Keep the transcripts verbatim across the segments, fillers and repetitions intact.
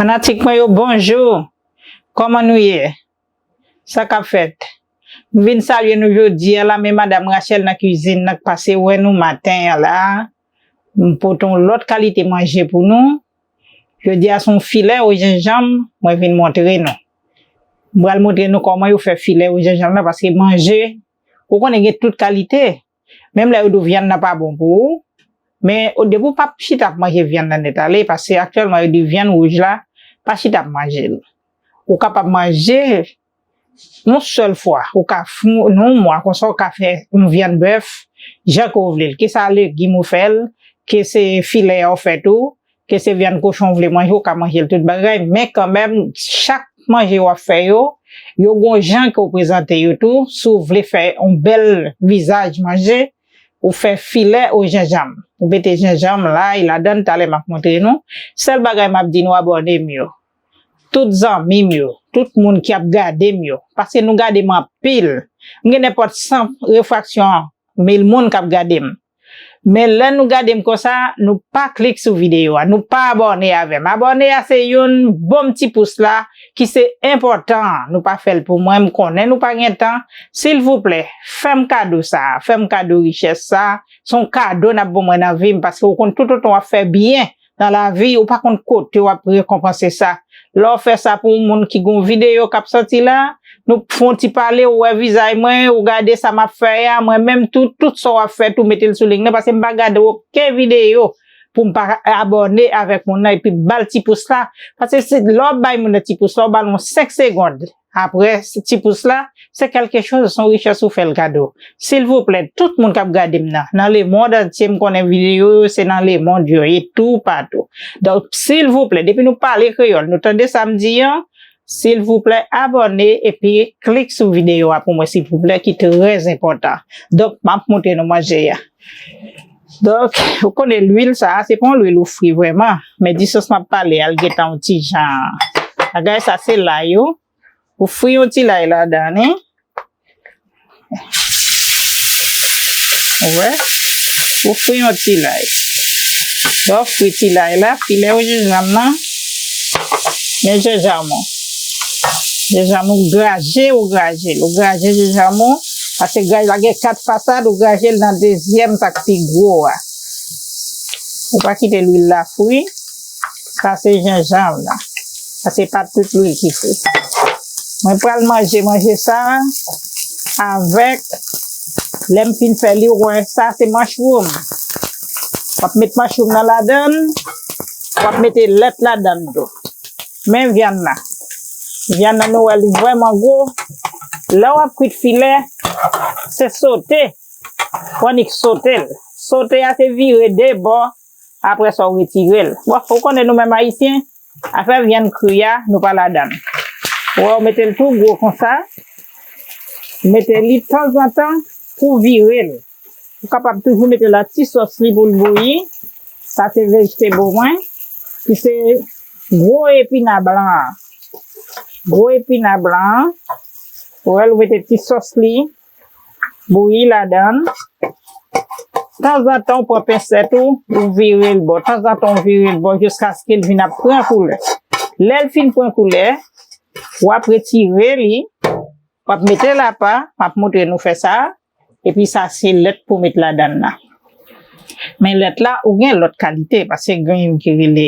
Fanatik mwen yo, bonjou. Kòman nou ye? Sa k ap fèt? M vin salye nou jodi a la, men Madam Rachel nan kizin nan k pase wè nou maten an la. M pote yon lòt kalite manje pou nou. Jodi a se yon filè o jenjanm, mwen vin montre nou. M pral montre nou kòman yo fè filè o jenjanm nan, paske manje, ou konnen gen tout kalite. Menm lè yo di w vyann nan pa bon pou ou, men depi w p ap chita ap manje vyann nan nèt ale, paske aktyèlman yo di vyann wouj la, pa chita ap manje l. Ou kapab manje yon sèl fwa, ou ka fou nan yon mwa, konsa ou ka fè yon vyann bèf, jan ke w vle l. Ke sa legim ou fè l, ke se filè a ou fè tou, ke se vyann kochon w vle manje, ou ka manje l tout bagay, men kanmenm, chak manje w ap fè yo, yo gon jan ke w prezante yo tou. Si w vle fè yon bèl vizaj manje, ou fè filè o jenjanm. Ou mete jenjanm, lay ladan l, talè m ap montre nou. Sèl bagay m ap di nou, abòne m yo. Tout zanmi m yo, tout moun ki ap gade m yo, paske nou gade m anpil. M gen nenpòt san refraksyon mil moun k ap gade m. Men lè nou gade m konsa, nou pa klik sou videyo a, nou pa abòne avè m. Abòne a se youn, bon m ti pous la ki se enpòtan an. Nou pa fè l pou mwen, m konnen nou pa gen tan. Silvouplè, fè m kado sa a, fè m kado richès sa a. Se yon kado n ap ban mwen nan vi m, paske ou konn toutotan w ap fè byen nan lavi, ou pa konn kote w ap rekonpanse sa. Lè w fè sa pou yon moun ki gon videyo k ap sòti la, nou fè yon ti pale, ou wè vizaj mwen, ou gade sa m ap fè a, mwen menm tou, tout sa w ap fè tou, mete l sou liy nan, paske m pa gade okenn videyo pou m pa abòne avèk moun nan epi ba l ti pous la. Paske se lè w ap bay moun nan ti pous la, w ba l yon senk segonn. Apre ti pous la, se kèlke choz, se yon richès ou fè l kado. Silvouplè, tout moun k ap gade m nan, nan lemonn antye, m konnen videyo yo se nan lemonn yo ye, toupatou. Donk, silvouplè, depi nou pale kreyòl, nou tande sa m di an, silvouplè, abòne epi klik sou videyo a pou mwen, silvouplè, ki trè enpòtan. Donk, m ap montre nou manje a. Donk, ou konnen lwil sa a, se pa yon lwil ou fri vrèman, men di sòs m ap pale a, l gentan yon ti jan. Bagay sa, se lay yo. Ou fri yon ti lay ladan li. Ou wè? Ou fri yon ti lay. Lè w fri ti lay la, filè o jenjanm nan, men jenjanm ou. Jenjanm ou graje, ou graje l. Ou graje jenjanm ou, paske graj la gen kat fasad, ou graje l nan dezyèm sa k pi gwo a. Ou pa kite lwil la fri. Sa se jenjanm la. Sa se pa tout lwil ki fri. Mwen pral manje manje sa avèk, lè m fin fè li, ou wè sa se mushroom. W ap met mushroom nan ladan l, w ap mete lèt ladan l tou. Men vyann nan. Vyann nan nou wè li vrèman gwo. Lè w ap kwit filè, se sote. W annik sote l. Sote a se vire de bò, apre sa w retire l. Bon, ou konnen nou menm Ayisyen, afè vyann kri a, nou pa ladan l. Ou wè, ou mete l tou gwo konsa, mete li tanzantan pou w vire l. Ou kapab toujou mete la ti sòs li pou l bouyi. Sa se vegetable mwen, ki se gwo epina blan an. Gwo epina blan an. Ou wè l, ou mete ti sòs li, bouyi ladan l. Tanzantan, ou pran pensèt ou, ou vire l bò. Tanzantan, ou vire l bò jiskaske l vin ap pran koulè. Lè l fin pran koulè, w ap retire li, w ap mete l apa, m ap montre nou fè sa. Epi sa se lèt pou met ladan l la. Men lèt la, ou gen lòt kalite, paske gen youn ki rele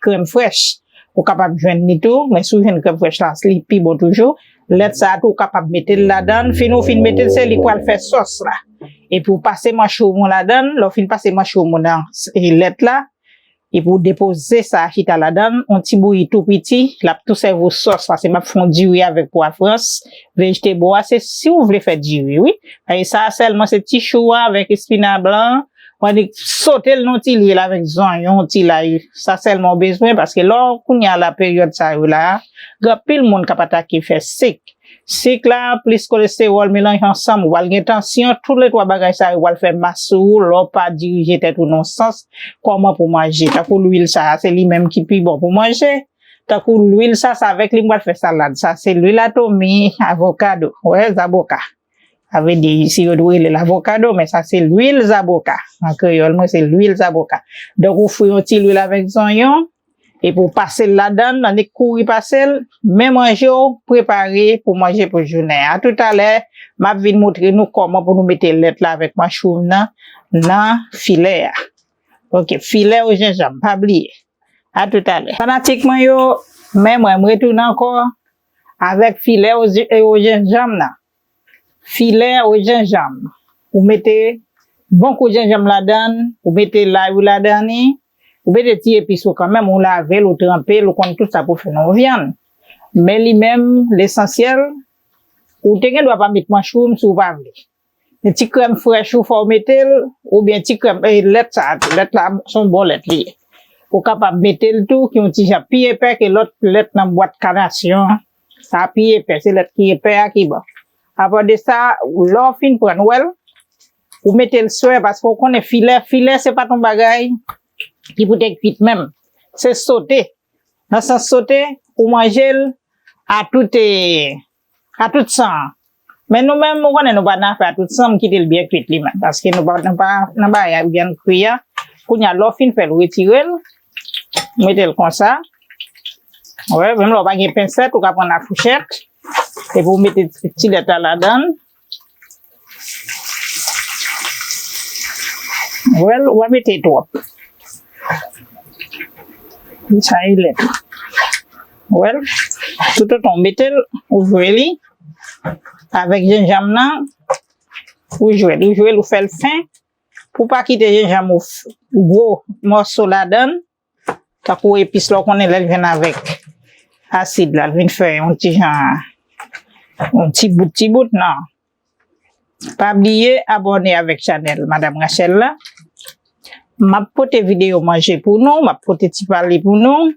krèm frèch. Ou kapab jwenn li tou, men si w jwenn krèm frèch la, li pi bon toujou. Lèt sa a tou, ou kapab mete l ladan l. Fin ou fin mete l, se li k pral fè sòs la. Epi ou pase manchwomon ladan l. Lè w fin pase manchwomon nan e lèt la, epi ou depoze sa a chita ladan l, yon ti bouyi tou piti, l ap tou sèvi w sòs, paske m ap fè yon diri avèk pwa frans, vegetable a, se si w vle fè diri, wi. Paske sa a sèlman se ti chou a avèk espina blan an, w annik sote l nan yon ti lwil avèk zonyon, yon ti lay, sa sèlman w bezwen, paske lè w kounye a la peryòd sa yo la, gen anpil moun k ap atake fè sik. Sik la, plis kolestewòl melanje ansanm, ou pral gen tansyon, tout le twa bagay sa yo pral fè mas sou ou, lè w pa dirije tèt ou nan sans kòman pou manje. Tankou lwil sa a, se li menm ki pi bon pou manje. Tankou lwil sa, sa avèk li m pral fè salad. Sa se lwil atomi, avokado. Wè, zaboka. Sa vle di, isi yo tou rele l avokado, men sa se lwil zaboka. An kreyòl, mwen, se lwil zaboka. Donk, ou fri yon ti lwil avèk zonyon, Epi w pase l ladan l, annik kouri pase l, men manje w prepare pou manje pou jounen an. A toutalè, m ap vin montre nou kòman pou nou mete lèt la avèk machwoum nan nan filè a. Ok, filè o jenjanm, pa bliye. A toutalè. Fanatik mwen yo, men mwen, m retounen ankò avèk filè o, o jenjanm nan. Filè o jenjanm. Ou mete bon kou jenjanm ladan l, ou mete lay ou ladan li, ou mete ti epis ou kanmenm, ou lave l, ou tranpe l, ou konn tout sa pou fè nan yon vyann. Men li menm, lesansyèl, ou te gen dwa pa met machwoum si w pa vle. Men ti krèm frèch ou fò w mete l, oubyen ti krèm, e, lèt sa a tou, lèt la se yon bon lèt li ye. Ou kapab mete l tou, ki yon ti jan pi epè ke lòt lèt nan bwat kanasyon an. Sa a pi epè, se lèt ki epè a ki bon. Apa de sa, lè w fin pran, w wè l, ou mete l swè, paske w konnen filè, filè se pa t yon bagay ki pou te kwit menm. Se sote. Nan sans sote, ou manje l a tout, e, a tout san. Men nou menm, ou konnen nou pa nan afè a tout san, m kite l byen kwit li menm, paske nou pa, nou pa nan bagay a vyann kri a. Kounye a, lè w fin fè l, ou retire l, ou mete l konsa. Wè, menm lè w pa gen pensèt, ou ka pran lafouchèt, epi ou mete ti, ti lèt la ladan l. Wè l, ou pa mete twòp. Sa e lèt. Wè l, toutotan w mete l, ou jwe li avèk jenjanm nan, ou jwe l, ou jwe l, ou fè l fen, pou pa kite jenjanm ou f-, gwo mòso ladan l, tankou epis la, w konnen lè l jwenn avèk asid la, l vin fè yon ti jan, yon ti bout, ti bout, non. Pa bliye abòne avèk chanèl Madam Rachel la. M ap pote videyo manje pou nou, m ap pote ti pale pou nou.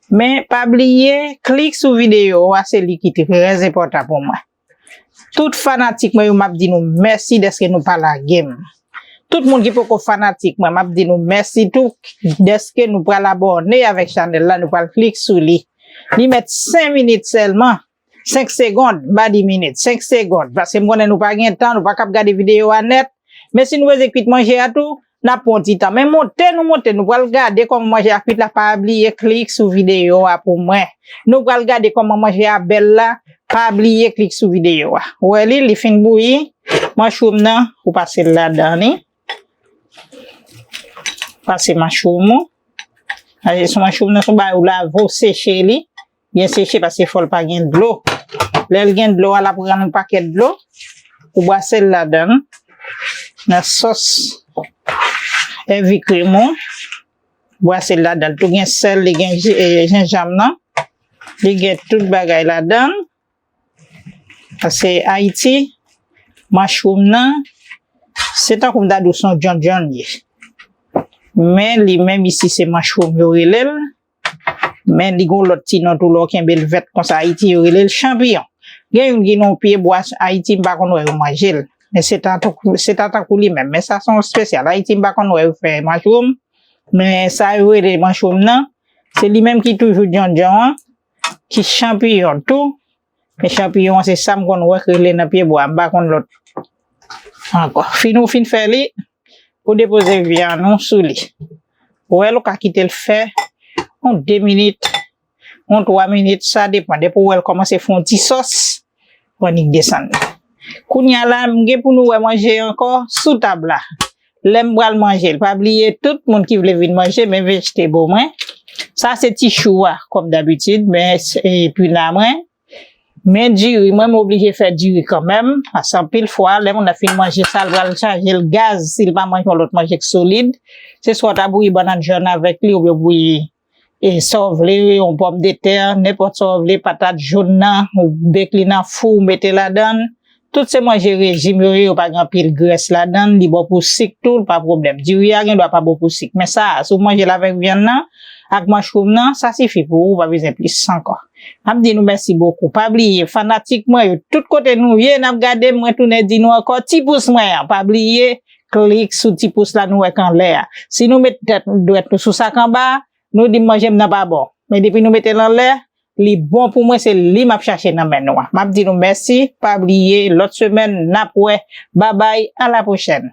Men pa bliye klik sou videyo a, se li ki trè enpòtan pou mwen. Tout fanatik mwen yo, m ap di nou mèsi dèske nou pa lage m. Tout moun ki poko fanatik mwen, m ap di nou mèsi tou dèske nou pral abòne avèk chanèl la, nou pral klik sou li. Li mèt senk minit sèlman. Senk segonn, m pa di minit, senk segonn, paske m konnen nou pa gen tan, nou pa kab gade videyo a nèt. Men si nou bezwen kwit manje a tou, n ap pran yon ti tan. Men monte nou monte, nou pral gade kòman manje a kwit la, pa bliye klik sou videyo a pou mwen. Nou pral gade kòman manje a bèl la, pa bliye klik sou videyo a. Ou wè li, li fin bouyi, machwoum nan, ou pase l ladan li. Pase machwoum ou. Pase sou machwoum nan, sou bagay ou lave, ou seche li. Byen seche paske fò l pa gen dlo. Lè l gen dlo a, l ap rann yon pakèt dlo. Ou bwase l ladan l. Nan sòs heavy cream ou. Bwase l ladan l. Tou gen sèl, li gen ji-, e, jenjanm nan. Li gen tout bagay ladan l. Paske Ayiti, machwoum nan, se tankou m ta di w se yon djondjon l ye. Men li menm isi se machwoum yo rele l. Men li gon lòt ti non tou lè w kenbe l vèt konsa Ayiti, yo rele l chanpiyon. Gen youn ki nan yon pye bwa Ayiti, m pa konn wè yo manje l. Men se ta tankou, se ta tankou li menm. Men sa se yon espesyal. Ayiti, m pa konn wè yo fè machwoum. Men sa yo rele machwoum nan, se li menm ki toujou djondjon an, ki chanpiyon tou. Men chanpiyon an se sa m konn wè k rele nan pye bwa, m pa konn lòt ankò. Fin ou fin fè li, ou depoze vyann ou sou li. Ou wè l, ou ka kite l fè yon de minit, yon twa minit, sa depann. Depi ou wè l kòmanse fè yon ti sòs, ou annik desann li. Kounye a la, m gen pou nou wè manje ankò sou tab la. Lè m pral manje l, pa bliye tout moun ki vle vin manje, men vegetable mwen. Sa se ti chou a, kòm dabitid, men s-, epi la mwen. Men diri, mwen m oblije fè diri kanmenm, paske anpil fwa, lè moun nan fin manje sa, l pral chaje l gaz, si l pa manje yon lòt manje k solid. Se swa w ta bouyi bannann jòn avèk li, oubyen w bouyi, e, sa w vle, yon pòmdetè, nenpòt sa w vle, patat jòn nan, ou bake li nan fou, ou mete ladan l. Tout se manje rejim yo ye, yo pa gen anpil grès ladan l, li bon pou sik tou, pa pwoblèm. Diri a gen dwa pa bon pou sik, men sa a, si w manje l avèk vyann nan, ak machwoum nan, sa sifi pou ou, ou pa bezwen plis ankò. M ap di nou mèsi bokou. Pa bliye, fanatik mwen yo, tout kote nou ye, n ap gade m, mwen tounen di nou ankò, ti pous mwen an, pa bliye, klik sou ti pous la nou wè k anlè a. Si nou met tèt dwèt nou sou sa k anba a, nou di m manje m nan pa bon. Men depi nou mete l anlè, li bon pou mwen, se li m ap chache nan men nou an. M ap di nou mèsi, pa bliye, lòt semèn, n ap wè. Babay, a la pwochèn.